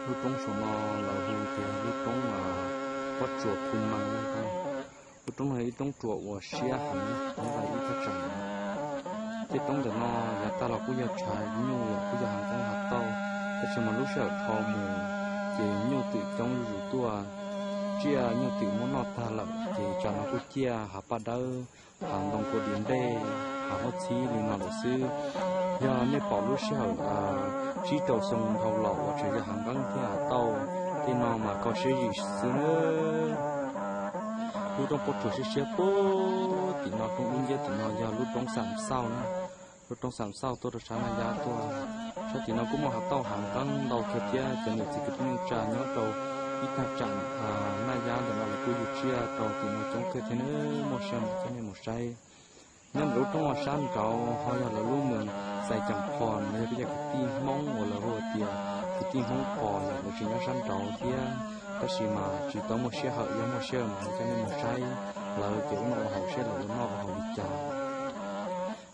Lub roob saum no lawv hu tias lub roob Pob Tsuas Phu Mees. Lub roob no yog ib roob tsuas uas siab heev nyob rau ib thaj tsam no. Tej roob ntawm no yav tag los kuj yog tshav nyuj los kuj yog hav nqeeb hav tauj, tab sis mas lub sij hawm dhau mus ces nyuj twm coob zuj zus tuaj, tsiaj nyuj twm muab noj tag lawm ces tsam no kuj ciaj hav paj dawb, hav ntoo kua dis npej, hav huab txhib li no lawm xwb. Yog nej pom lub sij hawm tsib rau xyoo dhau los uas tseem yog hav nqeeb thiab hav tauj, tej no mas koj siab zim xwb nawb. Lub roob Pob Tsuas siab siab puag tim no, roob dub nciab tim no yog lub roob Xam Xauj na. Lub roob Xam Xauj tuaj rau sab Naj Yab tuaj. Sab tim no kuj muaj hav tauj hav nqeeb ntau kawg thiab, cov niam txiv kwv tij neej tsa nyob rau ib thaj tsam Naj Yab ntawm no lawv kuj yug tsiaj rau tim no coob kawg thiab nawb, muaj sij hawm coj nej mus saib. Nyob ntawm lub roob no sab nraud ho yog lawv lub moos Xais Ceem Phos, yog peb cov kwv tij Hmoob uas lawv hu tias kwv tij Hmoob Pos, yog lawv tseem nyob sab nraud thiab, tab sis mas tsis tau muaj sij hawm, yog muaj sij hawm mas coj nej mus saib lawv ces ua noj ua haus seb lawv ua noj ua haus li cas.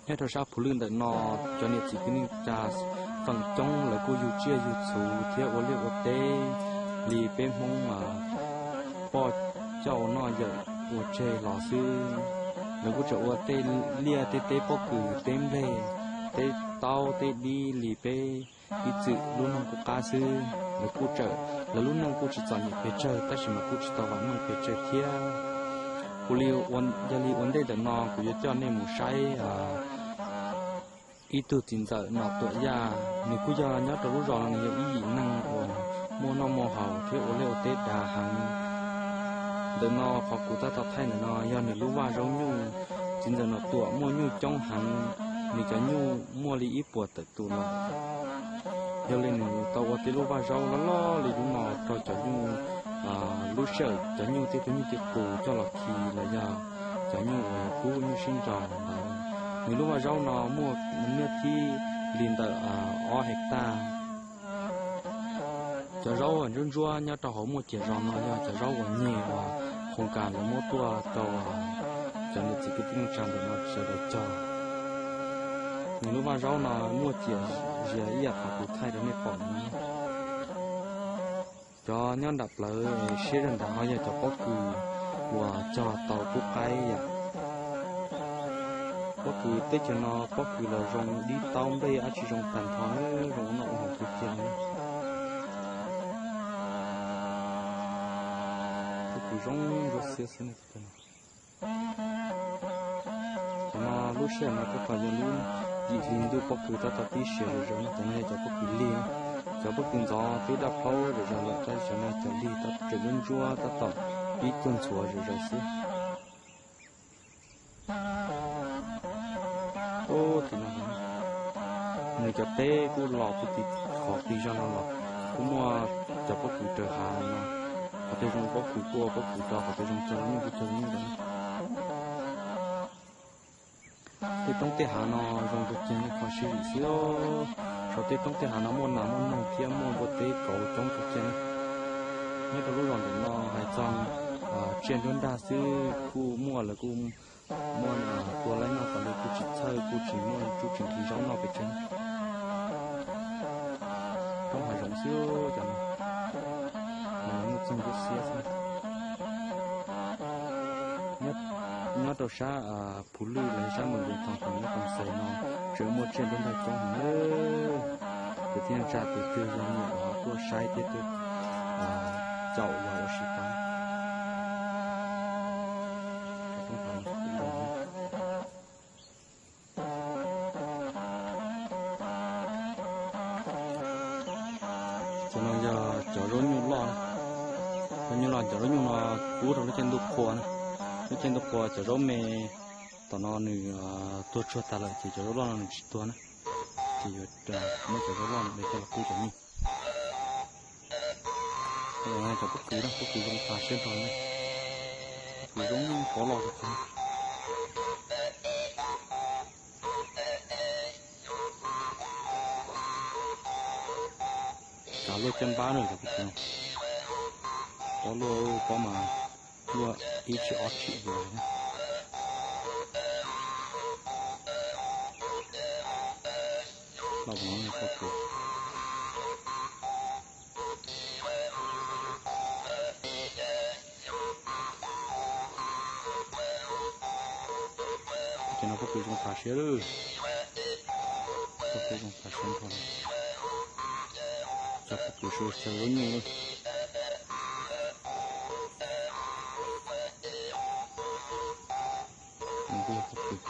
Nyob rau sab Phu Lwj ntawm no, cov niam txiv kwv tij neej tsa feem coob lawv kuj yug tsiaj yug txhu thiab ua liaj ua teb li peb Hmoob poj coj ua noj yawm ua tseg los xwb. Lawv kuj tseem ua tej liaj tej teb pob kws, teb nplej, teb taub teb dib li peb ib txwm lub neej qub qab xwb. Lawv kuj tseem, lawv lub neej kuj tsis txom nyem pes tsawg tab sis mas kuj tsis tau vam meej pes tsawg thiab. Kuv li, yog li ua ntej ntawm no kuv yuav coj nej mus saib ib tug txiv ntxawm Nom Tuam Yaj, nws kuj yog nyob rau lub zos no nws yog ib yim neeg uas muaj noj muaj haus thiab ua liaj ua teb dav heev. Ntawm no qhov kuv tab tom thaij ntawm no yog nws lub vaj zaub nyuj. Txiv ntxawm Nom Tuam muaj nyuj coob heev, nws cov nyuj muaj li ib puas tawm tus lawm. Yog li nws tau ua tej lub vaj zaub loj loj li lub no rau cov nyuj, lub sij hawm cov nyuj tej tug nyuj ci qus coj los khi los yog cov nyuj uas kub nyuj sib nraus ntawd. Nws lub vaj zaub no muaj meej thib li ntawm ob hais taj. Cov zaub uas ntsuab ntsuab nyob rau hauv Muaj Ciam zos no yog cov zaub uas nyeg uas khoos kas lawv muab tuaj rau cov niam txiv kwv tij neej tsa ntawm no sawv daws cog. Nws lub vaj zaub no Muaj Ciam zias ib yam qhov kuv thaij rau nej pom no. Cov nyob nram plawv siab zog nrad ho yog cov pob kws uas cog tau pub qaib yom. Pob kws teb chaws no pob kws los zoo dib taub nplej dab tsi zoo tag nrho, zoo ua noj ua haus kawg kiag li. Pob kws zoo zoo siab xwb no. Cov no lub sij hawm no tab tom yog lub yim hli ntuj pob kws tab tom pib siav zom zaws no, cov no yog cov pob kws lig. Cov pob kws ntxov twb daj plaub zom zaws lawm tab sis cov no cov lig tab tom ntsuab ntsuab tab tom pib tuag ntxhuav zom zaws xwb. Ub, tim no nws cov teb kuj los puag tim qhov qis zog no los kuj muaj cov pob kws raws hav no. Qhov twg zoo pob kws kuj ua pob kws rau, qhov twg zoo cog nyuj kuj cog nyuj rau. Tej roob tej hav no zoo kawg kiag, nej kho siab zim xwb. Saum tej roob tej hav no muaj nas muaj noog thiab muaj npua teb kauv coob kawg kiag. Nyob rau lub zos ntawm no hais txog tsiaj nruab nrag xwb kuj muaj, lawv kuj muaj tua laib noj tas li, kuj tsis txhawj, kuj tsis muaj tsuj tsis nqhis zaub noj pes tsawg. Roob hav zoov xwb cov no, mas muaj txoog lub xiab xwb. Nyob rau sab Phu Lwj los sab Moos Nkees Thoo Thoo nyob Koom Xais no tseem muaj tsiaj nruab nrag coob heev. Kwv tij neej tsa tus twg yog nyiam tuaj saib thiab tuaj caum los ua si tau. Cov no yog cov zaub nyuj loj, zaub nyuj loj, cov zaub nyuj no kub rau lub caij ntuj qhua na. Lub caij ntuj qhua cov zaub me tom no nws tuag tsuag tas lawm ces cov zaub loj no nws tsis tuag na. Ces yuav muab cov zaub loj no de coj los kub cov nyuj. Cov pob kws na, pob kws zoo tas siab nrho na. Pob kws zoo pob loj kawg. Kav luaj caj npab na cov pob kws no. Pob luaj, pob mas luaj ib tshim ob tshim li. Los no pob kws. No pob kws zoo tas siab lawm. Pob kws zoo tas siab nrho. Cov pob kws sawv cov zaub nyuj lawm. Pob kws,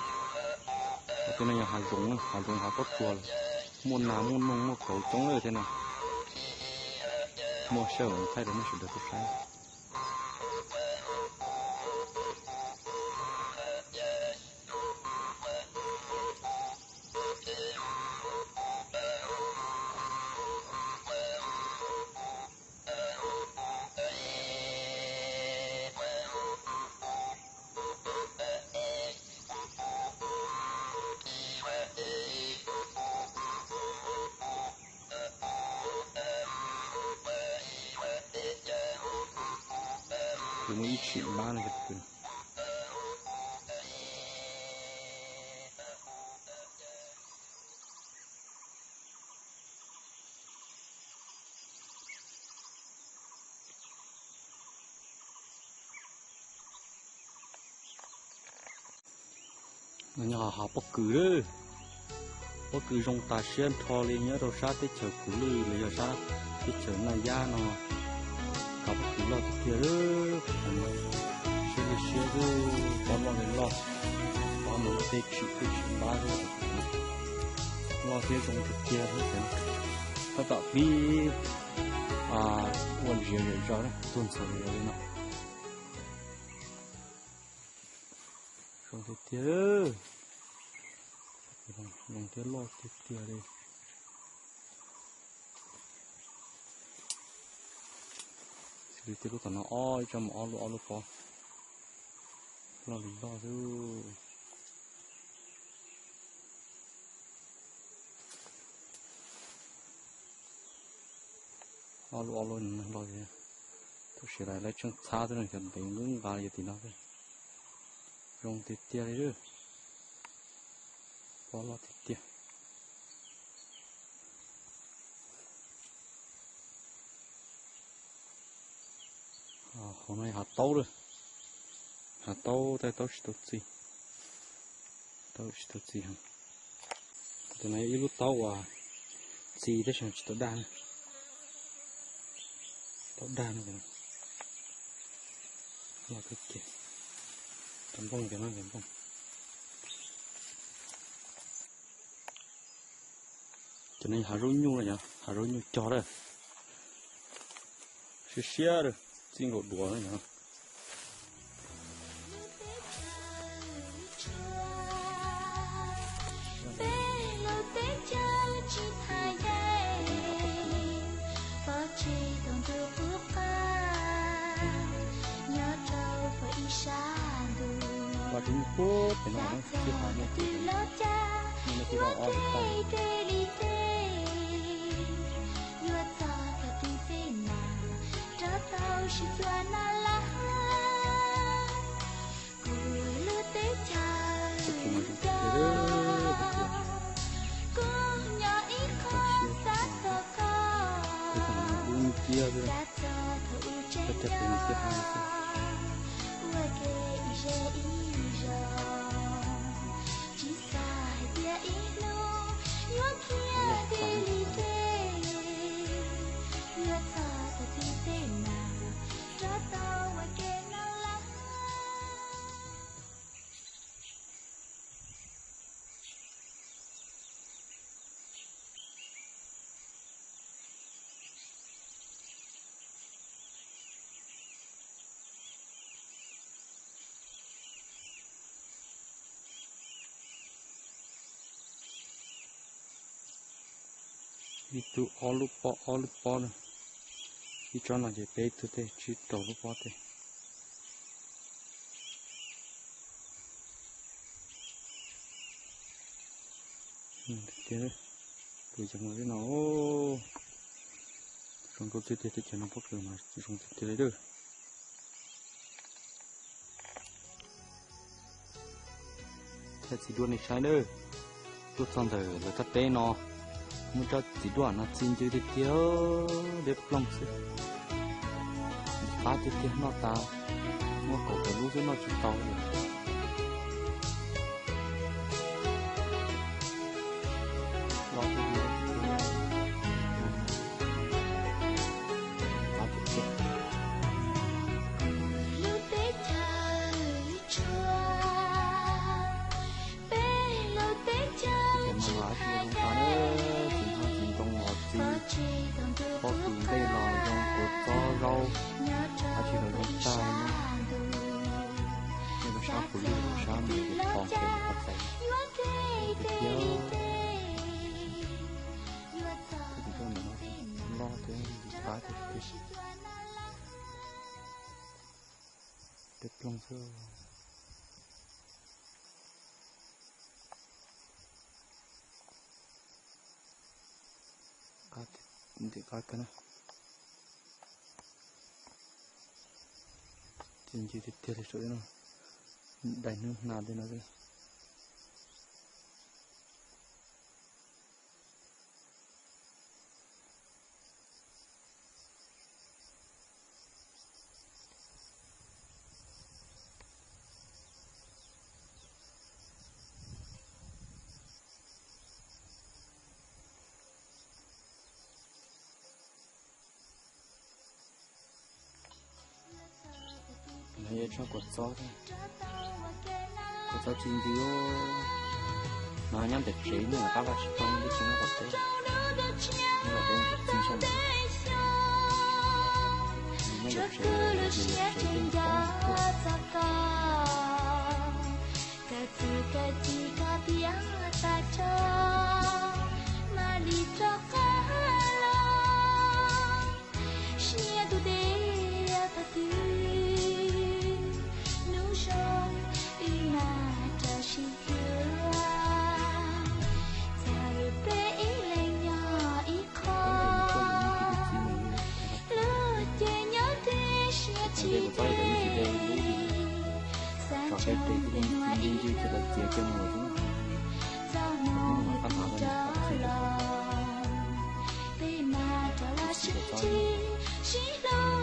tej no yog hav zoov, hav zoov hav pob tsuas lawm. Muaj nas muaj noog muaj kauv coob lawm tej no. Muaj sij hawm thaij rau nej sawv daws tau saib. Kuv muaj ib tshim pab no. Nyob hav pob kws lawm. Pob kws zoo tas siab nrho li nyob rau sab teb chaws Kuv Lwj los yog sab teb chaws Naj Yab no. Hav pob kws loj tiag tiag lawm. Siab li siab xwb, pob loj li loj. Pob no tej tshim tej tshim pab xwb. Loj thiab zoo tiag tiag xwb. Tab tom pib ua ntsia zom zaws, tuaj ntxhov zom li no. Zoo tiag tiag. Zoo thiab loj tiag tiag li. Xws li tej lub tom no ob, ib tsob mus ob lub, ob lub pob. Loj li loj xwb. Ob lub, ob lub loj li. Tab sis lawv tseem txhab xwb no, cov ntev nqeeb nqa li tim no xwb. Zoo tiag tiag li lawm. Pob loj tiag tiag. Hauv no yog hav taub lawm. Hav taub, tab taub tsis tau txi. Taub tsis tau txi heev. Tus no yog ib lub taub uas txi tab sis tsis tau daj na. Taub daj no. Loj kawg kiag. Cov nplooj, cov no cov nplooj. Cov no hav zaub nyuj na yog, hav zaub nyuj cog lawm. Siab siab lawm, txij nkaus duav na yog. Vaj tib nyuag puag pem no na, txij qhov muaj pem no, nej kuj tau ob li paj. Tus no zoo tiag tiag. Tab sis tus no dub nciab xwb, cov cag tus no cig hau xwb. Ib tug ob lub pob, ob lub pob na. Ib tsob no ces peb tug tej, tsib rau lub pob tej. Tiag, tus yees li no. Zoo nkauj tiag tiag, teb chaws no pob kws mas zoo tiag tiag li lawm. Thaij txiv duaj nej saib nawb. Tuaj txog ntawm lawv taj teb no, muaj tsob txiv duaj no txi ncw tiag tiag, liab ploog xwb. Qab tiag tiag, noj tas muaj kaum tawm lub xwb noj tsis tau li. Pob tus ntej los zoo kua txob zaub, tab sis los zoo tag no. Nej los sab kuv lwj los sab mus kuv qhov kev qhov txais. Tiag tiag, tus koj ntawm no loj thiab ntxim qab tiag tiag. Tej ploog xwb. Ntxim qab kawg na. Tsis ncw tiag tiag li, saum no dai hnub hna tej no xwb. No yog tsob kua txob, kua txob tsis nti. No nyob ntawm tsev, nyob qab vaj tsis tau, nyob tsis nyob tom teb, nyob tom teb txi sab ntawd. Nyob ntawm tsev, nyob ntawm tsev tuaj. Kawg txij kawg ci koj tiav tag tso, mam li rov qab los. Siab ntuj deb thaum twg, hnub zoo wb mam rov sib yuav. Txawm peb ib leeg nyob ib qho, lub cev nyob deb siab tsis deb. Xav ntsoov ib hnub txoj hmoo txoj hmoo, peb mam rov los sib ntsib, sib hlub.